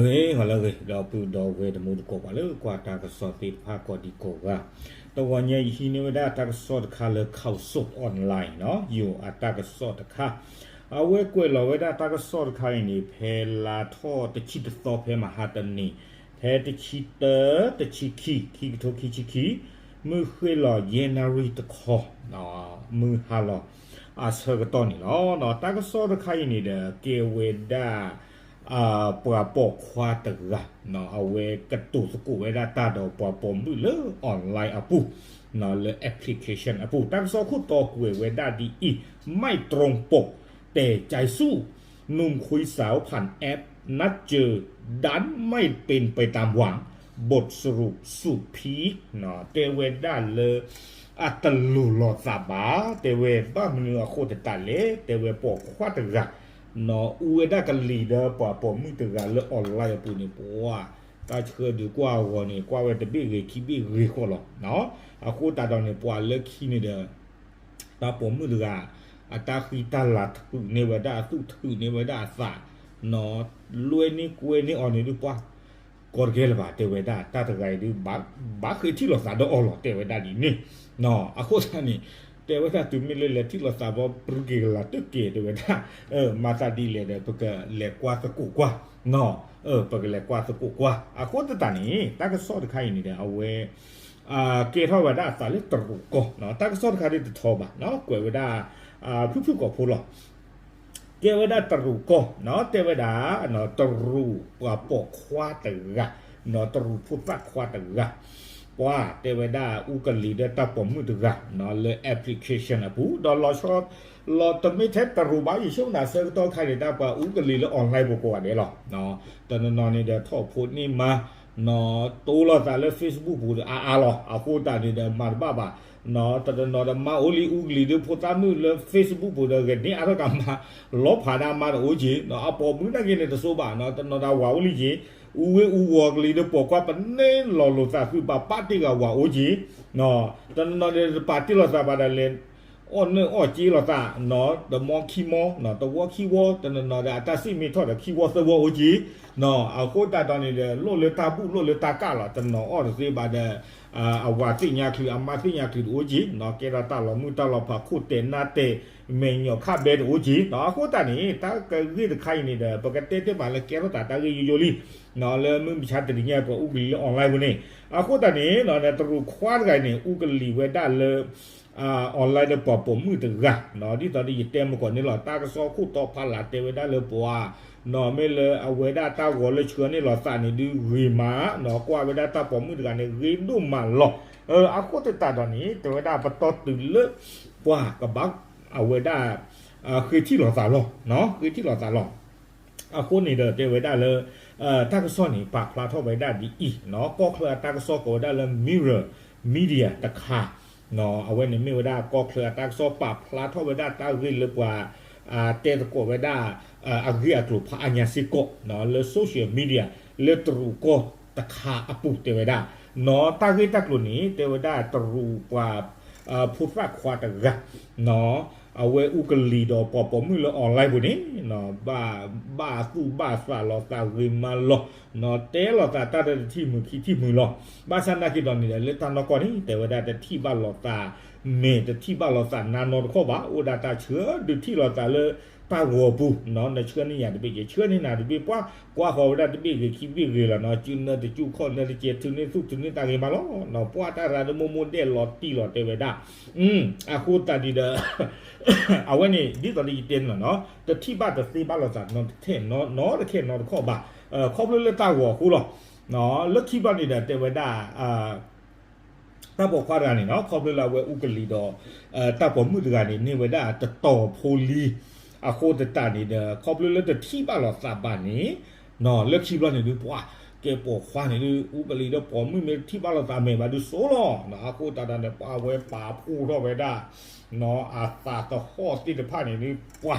ဂ့ၤဂီၤလၢအဂ့ၤ ဒီပုၢ်ဒီဝဲၢ်တံၤသကိး ပှၤလၢကွၢ်တၢ်ကစီၣ်သ့ၣ်တဖၣ်ကိးဒံကိးဂၤ, တဂီၤညါအံၤဟံးန့ၢ်ဝဲဒၣ်တၢ်ကစီၣ်တခါလၢ ข่าวสดออนไลน์ နီၤ, ယိၤအတၢ်ကစီၣ်တခါ, အဝဲကွဲးလီၤဝဲဒၣ်တၢ်ကစီၣ်တခါအံၤန့ၣ် ဖဲလါထီၣ်တဆံတသီ ဖဲမဟါတနံၤ, ဖဲတဆံတၢ တဆံခံ ခံကထိခံဆံခံ, မုၢ်ဃ့ၢ်လီၤယဲၢ်နၣ်ရံၣ်တခီ, မုၢ်ဟါလီၤအဆၢကတီၢ်န့ၣ်လီၤ. တၢ်ကစီၣ်တခါအံၤန့ၣ်ဒီး ကဲဝဲဒၣ် ပှၤပိာ်ခွါတဂၤ, အဝဲကတိၤသကိးဝဲဒၣ်တၢ်ဒီးပှၤပိာ်မုၣ်လၢ online အပူၤ, လၢ application အပူၤ, တၢ်ကစီၣ်ခိၣ်တီကွဲးဝဲဒၣ်ဒ်အံၤ, ไม่ตรงปก แต่ใจสู้ หนุ่มคุยสาวผ่านแอป นัดเจอ ดันไม่เป็นไปตามหวัง บทสรุปสุดพีค တဲဝဲဒၣ်လၢ အတလိၤလိာ်သးဘၣ်, တဲဝဲဘၣ်မနုၤအဃိသတးလဲၣ်, တဲဝဲပိာ်ခွါတဂၤ အူဝဲဒၣ်ကလံၤဒီးပှၤပိာ်မုၣ်တဂၤလၢ online အပူၤန့ၣ် ပှၤ တၢ်ဆှၢဒုးကွၢ်အဂီၢ်န့ၣ် ကွၢ်ဝဲတဘ့ၣ်ဂ့ၤခံဘ့ၣ်ဂ့ၤဃီလီၤ. အဃိသတးဒီးန့ၣ် ပှၤလၢခံန့ၣ်ဒီး တၢ်ပိာ်မုၣ်တဂၤ အတၢ်ဃံတၢ်လၤထုးန့ၢ်ဝဲဒၣ်အသူၣ် ထုးန့ၢ်ဝဲဒၣ်အသး, လွဲန့ၢ်ကွဲန့ၢ်အီၤန့ၣ်ဒုးပှၤ ကီတကဲလၢၤဘၣ် တဲဝဲဒၣ်, တၢ်တဂၤအံၤဒုး ဘၣ်ဃ့ထံၣ်လိာ်သးဒီးအီၤလီၤ တဲဝဲဒၣ်ဒ်န့ၣ်. အဃိသတးန့ၣ် တဲဝဲဒၣ်တုၤမ့ၢ်လၢလဲၤထံၣ်လိာ်သးဘီ ပြူက့ၤကလာ်တက့ၢ် တဲဝဲဒၣ်, မၤသးဒ်လဲၣ်ဒီး ပကလဲၤကွၢ်သကိးကွၢ်, ပကလဲၤကွၢ်သကိးကွၢ်. အဃိသတးန့ၣ် တၢ်ကစီၣ်တခါအံၤန့ၣ်ဒီး အဝဲ ကဲထီၣ်ဝဲဒၣ်အသးလၢတရူးကီၢ်, တၢ်ကစီၣ်တခါဒ်တထီဘၣ်, ကွဲးဝဲဒၣ် ဖုၣ်ဖုၣ်ကိာ်ဖိလီၤ. ကဲဝဲဒၣ်တရူးကီၢ်, တဲဝဲဒၣ် တရူးပှၤပိာ်ခွါတဂၤ, တရူးဖိသၣ်ခွါတဂၤ, ပှၤတဲဝဲဒၣ်အူကလံၤဒီးတၢ်ပိာ်မုၣ်တဂၤ လၢ application အပူၤ, ဒီးလီၤဆီ လီၤတမ့ၢ်ထဲတရူးဘၣ် ယဆိကမိၣ်သးဆၢကတီၢ်ခါန့ၣ် တၢ်ပှၤအူကလံၤလၢ online ပူၤကိးဂၤဒဲးလီၤ. တနီၤနီၤန့ၣ်ဒီးထီၣ်ဖိန့ၢ်မါ တိလိာ်သးလၢ Facebook ပူၤဒီးအါအါလီၤ. အဃိသတးန့ၣ်ဒီးမၤတဘၣ်ဘၣ်, တနီၤနီၤဒီးမါအိၣ်လံ အူကလံၤဒီးဖိသၣ်မုၣ်လၢ Facebook ပူၤဒီးဂဲၤန့ၢ်အါထီၣ်ကမၤ လီၤဖးဒၣ်မါတအိၣ်က့ၤ, အပိာ်မုၣ်နာ်က့န့ၣ်တစိဘၣ်, တနီၤဒီးဝၤအိၣ်လံက့ၤ, အူဝ့ၢ်အူဝီၤကလံၤဒီးပိာ်ခွါ ပန့ၢ်လီၤလိာ်သးဃုာ်ဘၣ် ပာ်တ့ၢ်ဂၤဝၤအိၣ်က့ၤ, တနီၤနီၤဒီးတပာ်တ့ၢ်လိာ်သးဘၣ်ဒီးလဲၤ အီၣ်နၢၣ်အီၣ်က့လိာ်သး, တမီခံမီ, တဝီခံဝီ, တနီၤနီၤဒီးအတၢ်စံၣ်မ့ၢ်ထီၣ်ဒီးခံဝီသၢဝီအိၣ်က့ၤ, အဃိသတးဒီးန့ၣ်ဒီး လိၣ်လၢတၢ်ဘူၣ်လိၣ်လၢတၢ်ကၣ်လီၤ. တနီၤအီၣ်တသ့ဘၣ်ဒီး အဝၤသ့ၣ်ညါချုး အမါသ့ၣ်ညါချုးတအိၣ်က့ၤ, ကဲထီၣ်တၢ်လီၤမုၢ်တၢ်လီၤဖး ခိၣ်တဲာ်နါတဲာ် မဲာ်ညိးခၣ်ဘဲတအိၣ်က့ၤ. အဃိသတးန့ၣ် တၢ်ကဂ့ၢ်တခါအံၤန့ၣ်ဒီး ပကတဲတ့ၢ်မးလၢကဲထီၣ်သးတၢ်ဂ့ၢ်ယိယိလံ, လၢမုၢ်မဆါတနံၤညါပှၤအူကလံၤလၢ online ပူၤန့ၣ်, အဃိသတးန့ၣ် တရူးခွါတဂၤန့ၣ် အူကလံၤဝဲဒၣ်လၢ online ဒီးပှၤပိာ်မုၣ်တဂၤ, ဒ်သိးဒီးယတဲမုၢ်ကီၢ်န့ၣ်လီၤ. တၢ်ကစီၣ်ခိၣ်တီဖးလၢ်တဲဝဲဒၣ်လၢပှၤ မ့ၢ်လၢအဝဲဒၣ်တၢ်ဂီၤလၢဆှၢန့ၢ်လိာ်သးန့ၣ်ဒုးဂ့ၤမး, ကွၢ်ဝဲဒၣ်တၢ်ပိာ်မုၣ်တဂၤန့ၣ် ဂ့ၤဒိၣ်မးလီၤ. အဃိသတးဒီးန့ၣ် တဲဝဲဒၣ်ပတီၢ်တုၤလၢ ပှၤကဘၣ် အဝဲဒၣ် ဃ့ထံၣ်လိာ်သးလီၤ, ဃ့ထံၣ်လိာ်သးလီၤ. အဃိန့ၣ်ဒီးတဲဝဲဒၣ်လၢ တၢ်ကစီၣ်န့ၣ် ပာ်ဖျါထီၣ်ဝဲဒၣ်ဒ်အံၤ, ကီၢ်ချၢအတၢ်ကစီၣ်ကိးဝဲဒၣ်လၢ Mirror Media တခါ, အဝဲန့ၣ်မ့ၢ်ဝဲဒၣ်ကီၢ်ချၢအတၢ်ကစီၣ် ပာ်ဖျါထီၣ်ဝဲဒၣ်တၢ်ဂ့ၢ်လၢပှၤ တဲသကိးဝဲဒၣ် အဂ့ၢ်အကျိၤဖးအါညါစ့ၢ်ကီး လၢ social media လၢတရူးကီၢ်တခါအပူၤတဲဝဲဒၣ်, တၢ်ဂ့ၢ်တၢ်ကျိၤန့ၣ် တဲဝဲဒၣ်တရူးပှၤ ဖိသၣ်ခွါတဂၤ အဝဲအူကလံၤဒီးပှၤပိာ်မုၣ်လၢ online ပူၤန့ၣ် ဘၣ်သူၣ်ဘၣ်သးလိာ်သးဂ့ၤမးလီၤ, တဲလိာ်သးတၢ်ဒီးတထံၣ်မုာ်ခံထံၣ်မုာ်လီၤ. ဘၣ်ဆၣ်နာ်က့ၤဒီးန့ၣ်ဒီး လၢတၢ်နီၢ်ကီၢ်န့ၣ် တဲဝဲဒၣ်တထံၣ်ဘၣ်လိာ်သး မဲာ်တထံၣ်ဘၣ်လိာ်သးနါနီတခီၣ်ဘၣ်, အိၣ်ဒၣ်တၢ်ဆှၢဒုးထံၣ်လိာ်သးလၢတၢ်ဂီၤပူၤ, နဆှၢန့ၢ်ယၤတဘ့ၣ် ယဆှၢန့ၢ်နၤတဘ့ၣ်, ပှၤကွၢ်ဃီၤဝဲဒၣ်တဘ့ၣ်ဂ့ၤခံဘ့ၣ်ဂ့ၤလီၤ, စုနၢတစုခီၣ်နၢတကဲ ထုးန့ၢ်သူၣ်ထုးန့ၢ်သးဂ့ၤမးလီၤ, ပှၤတၢ်ရၤဒိၣ်မိၢ်မိၢ်ဒဲးလီၤတံၢ်လီၤတဲဝဲဒၣ် အဃိသတးဒ်ဒီး အဝဲန့ၣ် ဒ်သိးဒီးယတဲန့ၣ်လီၤ, တထံၣ်ဘၣ်တသ့ဘၣ်လိာ်သးနီတခဲနီတခဲနီတခီၣ်ဘၣ်, ခီဖျိလၢတၢ်ဂီၤအဃိလီၤ. လၢခံဘျီန့ၣ်ဒီးတဲဝဲဒၣ် တၢ်ပိာ်ခွါတဂၤန့ၣ် ခီဖျိလၢအဝဲအူကလံၤဒီး တၢ်ပိာ်မုၣ်တဂၤန့ၣ် န့ၢ်ဝဲဒၣ်တတီၤဖိလံ, အဃိသတးန့ၣ်ဒီး ခီဖျိလၢတထံၣ်ဘၣ်လိာ်သးဘၣ်န့ၣ် လၢခံဘျီန့ၣ်ဒုး ပှၤကဲပိာ်ခွါန့ၣ်ဒုး အူကလံၤဒီးပိာ်မုၣ်မ့ၢ်တထံၣ်ဘၣ်လိာ်သးမဲာ်ဘၣ်ဒုးစိလီၤ, အဃိသတးဒီးန့ၣ် ပှၤဝဲပာ်ဖှိၣ်ထီၣ်ဝဲဒၣ် အသးသဟီၣ်သ့ၣ်တဖၣ်န့ၣ်ဒုး ပှၤ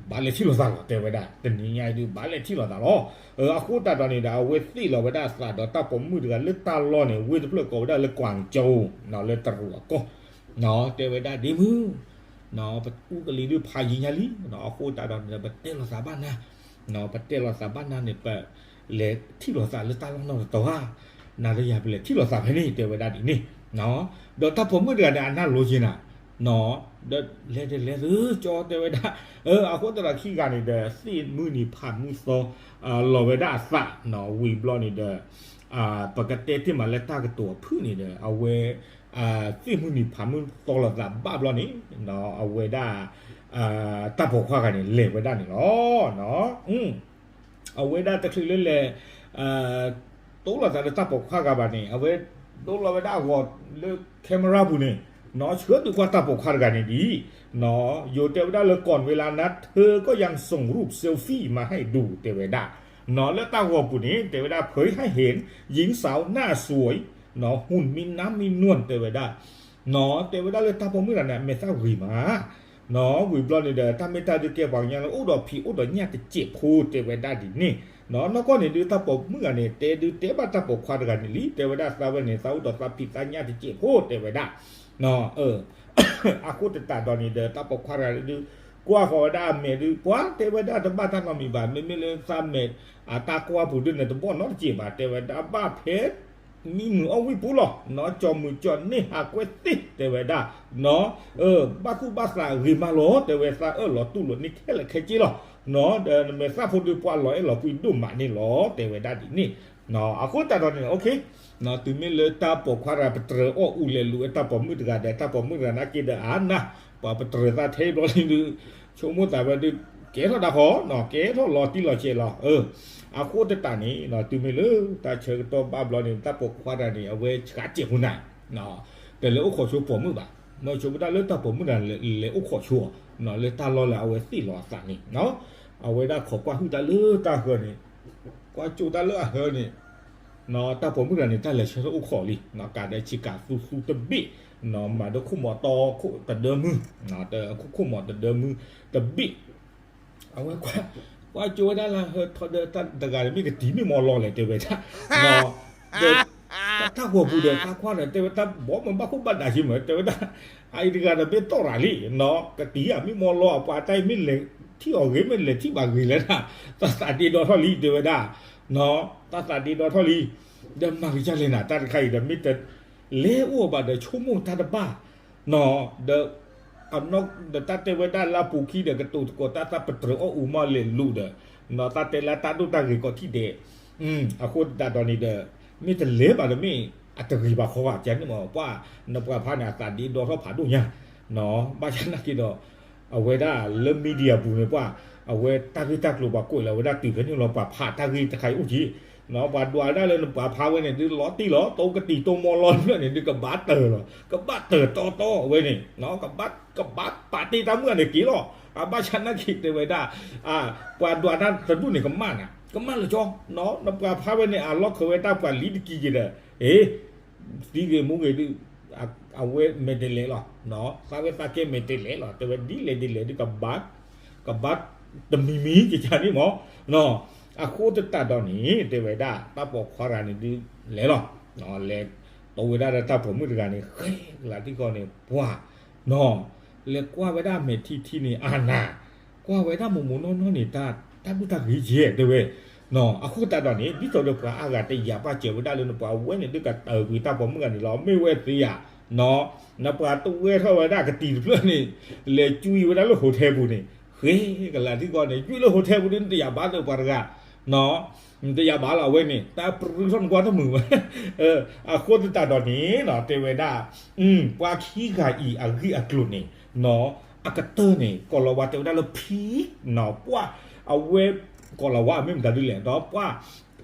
ဘၣ်လဲၤထံၣ်လိာ်သးလီၤ တဲဝဲဒၣ်, တနံၤညါအံၤဒုး ဘၣ်လဲၤထံၣ်လိာ်သးလီၤ. အဃိသတးဒီးန့ၣ်ဒီး အဝဲသ့ၣ်လီၤဝဲဒၣ်အသးဒီးတၢ်ပိာ်မုၣ်တဂၤလၢတၢ်လီၢ်န့ၣ် ဝ့ၢ်တဖျၢၣ်ကိးဝဲဒၣ်လၢ ကွၢ်ကၠိ လၢတရူးအကီၢ်, တဲဝဲဒၣ်ဒ့မုၣ် ပအူကလံၤဒုးဖးယံၤညါလံ, အဃိသတးဒီးန့ၣ်ဒီး ပတဲလိာ်သးဘၣ်နၤ, ပတဲလိာ်သးဘၣ်နၤန့ၣ် ပ လဲၤထံၣ်လိာ်သးလၢတၢ်လီၢ်နီတတီၤဧါ, နၤဒီးယၤပလဲၤထံၣ်လိာ်သးဖဲန့ၣ် တဲဝဲဒၣ်ဒ်န့ၣ်, ဒီးတၢ်ပိာ်မုၣ်တဂၤန့ၣ် အနၢ်လိၤက့ၤနၤ, ဒီးလဲၤတလဲၤသုကၠီတဲဝဲဒၣ်, အဃိသတးဒီးခံဂၤန့ၣ်ဒီး သ့ၣ်မုၢ်နံၤဖးမုၢ်သီ လီၤဝဲဒၣ်အသး, ဝံၤဘျီန့ၣ်ဒီး ပကတဲတ့ၢ်မးလၢတၢ်ကတိၤအဖုၣ်န့ၣ်ဒီး အဝဲ သ့ၣ်မုၢ်နံၤဖးမုၢ်သီလီၤသးဘၣ်ဘျီန့ၣ်, အဝဲဒၣ် တၢ်ပိာ်ခွါတဂၤန့ၣ် လဲၤဝဲဒၣ်န့ၣ်လီၤ. အဝဲဒၣ်တချုးလၢလဲၤ တိလိာ်သးလၢတၢ်ပိာ်ခွါတဂၤဘၣ်န့ၣ် အဝဲဒိလီၤဝဲဒၣ်အဂီၤလၢ camera ပူၤန့ၣ်, ဆှၢဒုးကွၢ်တၢ်ပိာ်ခွါတဂၤန့ၣ်ဒ်အံၤ, ယိၤတဲဝဲဒၣ်လၢ ก่อนเวลานัดเธอก็ยังส่งรูปเซลฟี่มาให้ดู တဲဝဲဒၣ်, လၢတၢ်ဂီၤပူၤန့ၣ် တဲဝဲဒၣ် เผยให้เห็นหญิงสาวหน้าสวย หุ่นมีน้ำมีนวล တဲဝဲဒၣ်, တဲဝဲဒၣ်လၢတၢ်ပိာ်မုၣ်တဂၤန့ၣ် အမဲာ်သၣ်ဂ့ၤမး ဝံၤဘျီန့ၣ်ဒီး တၢ်မ့ၢ်တၢ်ဒုးကဲပှၤကညီလၢအိၣ်ဒီးဖံးအိၣ်ဒီးညၣ်တစဲးဖိ တဲဝဲဒၣ်ဒ်န့ၣ်, နီၢ်ကီၢ်န့ၣ်ဒုး တၢ်ပိာ်မုၣ်တဂၤန့ၣ် တဲဒုးတဲဘၣ်တၢ်ပိာ်ခွါတဂၤန့ၣ်လံ, တဲဝဲဒၣ်သးဝဲန့ၣ် သးအိၣ်ဒီးသးဖံးသးညၣ်တစဲးဖိ တဲဝဲဒၣ်, အဃိသတးဒီးန့ၣ်ဒီး တၢ်ပိာ်ခွါတဂၤဒုး ကွၢ်ဃီၤဝဲဒၣ်အမဲာ်ဒုး ပှၤတဲဝဲဒၣ်တဘၣ်တၢ်နီတမံၤဘၣ်, မ့မ့ၢ်လၢသးမဲာ် အတၢ်ကွၢ်ပူၤဒုးန့ၣ် တဘီၣ်နီတစဲးဘၣ်, တဲဝဲဒၣ်ဘၣ်ဖဲ မံမုာ်အီၣ်ဝံၣ်ပူၤလီၤ, နီၢ်ကၠီမုာ်ကၠီန့ၢ်ဟးကွဲသ့ၣ် တဲဝဲဒၣ်, ဘၣ်သူၣ်ဘၣ်သးဂ့ၤမးလီၤ တဲဝဲ သးအၢၣ်လီၤတူၢ်လိာ်န့ၢ်ခဲလၢာ်ခဲဆ့လီၤ, ဒီးနမဲာ်သၣ်ဖိဒုး ပှၤလီၤအဲၣ်လီၤကွံဒိၣ်မးန့ၣ်လီၤ တဲဝဲဒၣ်ဒ်န့ၣ်, အဃိသတးဒီးန့ၣ် တုၤမ့ၢ်လၢတၢ်ပိာ်ခွါတဂၤ ပတြၢၤအီၣ်အူလဲၤလူၤဝဲတၢ်ပိာ်မုၣ်တဂၤဒီး တၢ်ပိာ်မုၣ်တဂၤနာ်က့ဒီး အါနၢ် ပှၤပတြၢၤသးထဲဘျီန့ၣ်ဒုး ဆိကမိၣ်သးဝဲဒုး ကဲထီၣ်တၢ်ဃီ ကဲထီၣ်လီၤတံၢ်လီၤဆဲးလီၤ, အဃိသတးန့ၣ် တုၤမ့ၢ်လၢတၢ်ဆၢကတီၢ်ဘၣ်ဘျီန့ၣ် တၢ်ပိာ်ခွါတဂၤန့ၣ် အဝဲဆှးစဲးဖိနၤ တလဲၤအိၣ်ခိးဆိပိာ်မုၣ်ဘၣ်, မ့ၢ်ဆိကမိၣ်ဒၣ်လၢတၢ်ပိာ်မုၣ်တဂၤလဲၤအိၣ်ခိးဆိအီၤ လၢတၢ်လီၢ်လၢအဝဲသ့ၣ်လီၤအသးန့ၣ်, အဝဲဒၣ်ခိးကွၢ်ဟုၣ်တၢ်လၢတၢ်ဃၢၤန့ၣ်, ကွၢ်ကၠိတၢ်လၢအဟၢန့ၣ်, တၢ်ပိာ်မုၣ်တဂၤန့ၣ် တၢ်လဲၤဆၢထၢၣ်အိၣ်ခိးလံ, ကးဒီးဆ့ကၤသူသူတဘ့ၣ်, မၤဒီးခိၣ်မီၤတီခိၣ်တဒၢမုၢ်, ခိၣ်မီၤတဒၢမုၢ်တဘ့ၣ်, အဝဲကွၢ်ကၠိဝဲဒၣ်လၢဟၢထီဒီးတၢ်တဂၤဒီး မ့ၢ်ကတံၤမ့ၢ်မီၢ်လီၤလဲၣ် တဲဝဲဒၣ်, ဒီးတၢ်ဂီၤပူၤဒီး တၢ်ကွၢ်ဒီး တဲဝဲတၢ်ဘီမုၢ်ဘၣ်ခိၣ်ဘၣ်ဒးက့မး တဲဝဲဒၣ်, အအံၤတဂၤဒီး မ့ၢ်တီၢ်ရၤလံ, ကတံၤဧါ မ့ၢ်မီၢ်လီၤ အပှၤတၢ်အံၤ မ့ၢ်လဲၤထံၣ်အီၤဂ့ၤ မ့ၢ်လဲၤထံၣ်ဘၣ်ဂ့ၤလဲၣ်ဒၣ်, သးသးဒ့ဒီထီၣ်လံ တဲဝဲဒၣ်, သးသးဒ့ဒီထီၣ်လံ, ဒီးမၤကစၢ်လဲၣ်နၤ တၢ်တခါအံၤဒီး မ့ၢ်တလဲၤအိၣ်ဘၣ်ဒီး ဆိကမိၣ်တၢ်တဘၣ်, ဒီး ဒီးတၢ်တဲဝဲဒၣ်လၢအပူၤခံဒီး ကတိၤသကိးတၢ် သးပတြၢၤအီၣ်အူမးလဲၤလူၤဒီး, သးတဲလၢတၢ်ဒိၣ်တၢ်ဂ့ၤကိးထံၣ်ဒဲး, အဃိသတးဒီးန့ၣ်ဒီး မ့ၢ်တလဲၤဘၣ်ဒီး မ့ၢ်အတဂ့ၤဘၣ်ဃီဘၣ် ကန့ၣ်မး ပှၤ နပှၤဖးန့ၣ် အသးဒ့ဒီထီၣ်ဖးဒိၣ်ညါ, ဘၣ်ဆၣ်နာ်က့ဒီး အဝဲဒၣ်လၢ media ပူၤန့ၣ် ပှၤ အဝဲတၢ်ဂ့ၢ်တၢ်ကျိၤပှၤကွဲးလီၤဝဲဒၣ်တုၤဖဲန့ၣ်လီၤ ပှၤဖးတၢ်ဂ့ၢ်တခါအံၤအိၣ်က့ၤ, ပှၤဒွးဒၣ်လၢနပှၤဖးဝဲန့ၣ် ဒုးလီၤတံၢ်လီၤ တိကတံၤတိမီၢ်လီၤဖျၢၣ်န့ၣ် ဒုးကဘၣ်တၢၢ်လီၤ ကဘၣ်တၢၢ်တီတီဝဲန့ၣ် ကဘၣ်ပာ်တ့ၢ်တၢ်မုၢ်ဂၤန့ၣ်က့ၤလီၤ. အဘၣ်ဆၣ်နာ်က့ၤတဲဝဲဒၣ် ပှၤဒွးတၢ်တဒူၣ်န့ၣ် ကမၣ်နၤ ကမၣ်လၢကၠီ, နပှၤဖးဝဲန့ၣ် အလီၢ်ခၢးဝဲတၢ်ပှၤလံတကံက့ၤဒီး အ့ သံဂ့ၤမူဂ့ၤဒုး အဝဲမဲာ်တဲးလဲးလီၤ, သးဝဲသးကဲမဲာ်တဲးလဲးလီၤ တဲဝဲဒ်လဲၣ်ဒ်လဲၣ်ဒုး ကဘၣ် ကဘၣ်တမံၤမံၤကကန့ၣ်မး, အဃိသတးဒီးန့ၣ် တဲဝဲဒၣ် တၢ်ပိာ်ခွါတဂၤန့ၣ်ဒုး လဲၤလီၤ, လဲၤတိဝဲဒၣ်လၢတၢ်ပိာ်မုၣ်တဂၤန့ၣ် ဃဲကလးထံကီၢ်န့ၣ် ပှၤ လဲၤကွၢ်ဝဲဒၣ်မဲာ်ထံထံန့ၣ် အနၤ ကွၢ်ဝဲဒၣ်မိၢ်မိၢ်နီၢ်နီၢ်န့ၣ် တၢ်ဒိၣ်တၢ်ဂ့ၤကဲ တဲဝဲ, အဃိသတးဒီးန့ၣ် ဒ်သိးဒီးပှၤအါဂၤတယာ်ဘၣ်စၢၤဝဲဒၣ်လၢနပှၤဝဲန့ၣ် ဒုးကတၢၢ်ကွံာ်တၢ်ပိာ်မုၣ်ဂၤန့ၣ်လီၤ. မ့ၢ်ဝဲသ့ဧါ, နပှၤတဝဲထီၣ်ဝဲဒၣ်ကတံၤတဖျၢၣ်န့ၣ် လဲၤကွံာ်ဝဲဒၣ်လၢ hotel ပူၤန့ၣ် ဃဲကလးထံကီၢ်န့ၣ် ကွံာ်လၢ hotel ပူၤဒုး နတယာ်ဘၣ်လၢပှၤတဂၤ နတယာ်ဘၣ်လၢအဝဲန့ၣ် တၢ်ပြူထီၣ်နကွၢ်တမုာ်ဝဲ အဃိသတးဒီးန့ၣ် တဲဝဲဒၣ် ပှၤခံဂၤအံၤအဂ့ၢ်အကျိၤန့ၣ် အကတၢၢ်န့ၣ် ကိးလီၤဝါတဲဝဲဒၣ်လၢ ဖံ ပှၤ အဝဲ ကိးလီၤဝါအမ့ၢ်မတၤဒ်လဲၣ် ဒီးပှၤ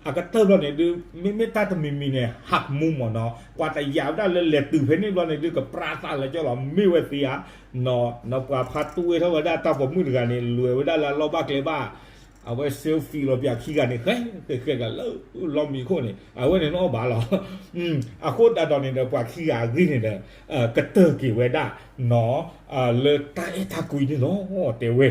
အကတၢၢ်ဘျီန့ၣ်ဒုး မ့မ့ၢ်တၢ်တမံၤမံၤန့ၣ် ဟးမူမးနီၤ ပှၤတယာ်ဝဲဒၣ်လၢလဲၤတုၤဖဲန့ၣ်ဘျီန့ၣ်ဒုး ကပြါသးလၢကၠီလီၤ မ့ၢ်ဝဲသ့ဧါ, နပှၤဖးတူၢ်ဝဲထီၣ်ဝဲဒၣ်တၢ်ပိာ်မုၣ်တဂၤန့ၣ် လဲၤဝဲဒၣ်လၢအလီၢ်ဘၣ်ကျဲဘၣ် အဝဲ selfie လီၤပှၤခံဂၤန့ၣ် ဃဲဃဲဃဲလၢလီၢ်မံခိၣ်န့ၣ် အဝဲန့ၣ်နအီၣ်ဘၣ်လီၤ. အဃိသတးဒီးန့ၣ်ဒီး ပှၤခံဂၤအဂ့ၢ်န့ၣ်ဒီး ကတၢၢ်က့ၤဝဲဒၣ် နီၣ် လၢတၢ်အဲၣ်တၢ်ကွံန့ၣ်လီၤ တဲဝဲ.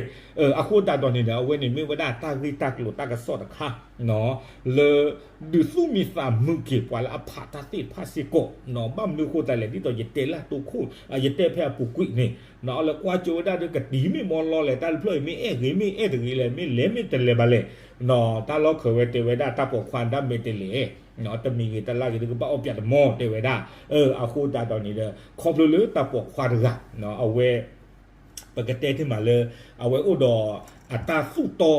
အဃိသတးဒီးန့ၣ်ဒီး အဝဲန့ၣ်မ့ၢ်ဝဲဒၣ်တၢ်ဂ့ၢ်တၢ်ကျိၤတၢ်ကစီၣ်တခါ နီၣ် လၢ ဒုးသူၣ်မံသးမုာ်က့ၤပှၤလၢအဖးတၢ်သ့ၣ်တဖၣ်စ့ၢ်ကီး နီၣ် ဘၣ်မနုၤအဃိသတးလဲၣ် ဒ်သိးယတဲလၢတိခိၣ် ယတဲဖဲအပူၤကွံာ်န့ၣ် နီၣ် အလၢကွၢ်ကၠိဝဲဒၣ်ဒီးကတံၤမ့ၢ်မီလီလဲၣ် တၢ်တဖျၢၣ်အံၤမ့ၢ်အဲၣ်ဂ့ၤ မ့ၢ်အဲၣ်တဂ့ၤလဲၣ် မ့ၢ်လဲၤမ့ၢ်တလဲၤဘၣ်လဲၣ် နီၣ် တၢ်လီၢ်ခၢးဝဲတဲဝဲဒၣ်တၢ်ပိာ်ခွါဒၣ်မ့ၢ်တလဲၤ နီၣ် တမံၤဂ့ၤတလၢ်ဂ့ၤဒီးကဘၣ်အီၣ်ပၠးတမီၢ် တဲဝဲဒၣ်. အဃိသတးဒီးန့ၣ်ဒီး ခီဖျိလၢတၢ်ပိာ်ခွါတဂၤ နီၣ် အဝဲ ပကတဲတ့ၢ်မးလၢ အဝဲအိၣ်ဒီးအတၢ်သူၣ်တီ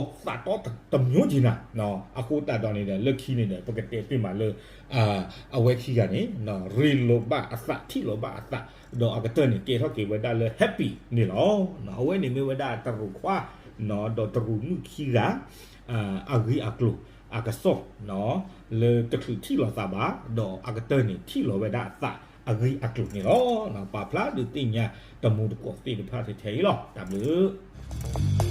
သးတီတမျိုးက့ၤနၤ နီၣ် အဃိသတးဒီးန့ၣ်ဒီး လၢခံန့ၣ်ဒီး ပကတဲတ့ၢ်မးလၢ အဝဲခံဂၤန့ၣ် နီၣ် ရ့လိာ်ဘၣ်အသး ထံၣ်လိာ်ဘၣ်အသး ဒီးအကတၢၢ်န့ၣ် ကဲထီၣ်က့ၤဝဲဒၣ်လၢ happy န့ၣ်လီၤ. နီၣ် အဝဲန့ၣ်မ့ၢ်ဝဲဒၣ်တရူးခွါ နီၣ် ဒီးတရူးမုၣ်ခံဂၤ အဂ့ၢ်အကျိၤအကစီၣ် နီၣ် လၢတချုးထံၣ်လိာ်သးဘၣ် ဒီးအကတၢၢ်န့ၣ် ထံၣ်လိာ်ဝဲဒၣ်အသးအဂ့ၢ်အကျိၤန့ၣ်လီၤ. နီၣ် ပာ်ဖျါဒုးသ့ၣ်ညါတမူတကိးသ့ၣ်တဖၣ်ထဲထဲအံၤလီၤ. တၢ်ဘျုး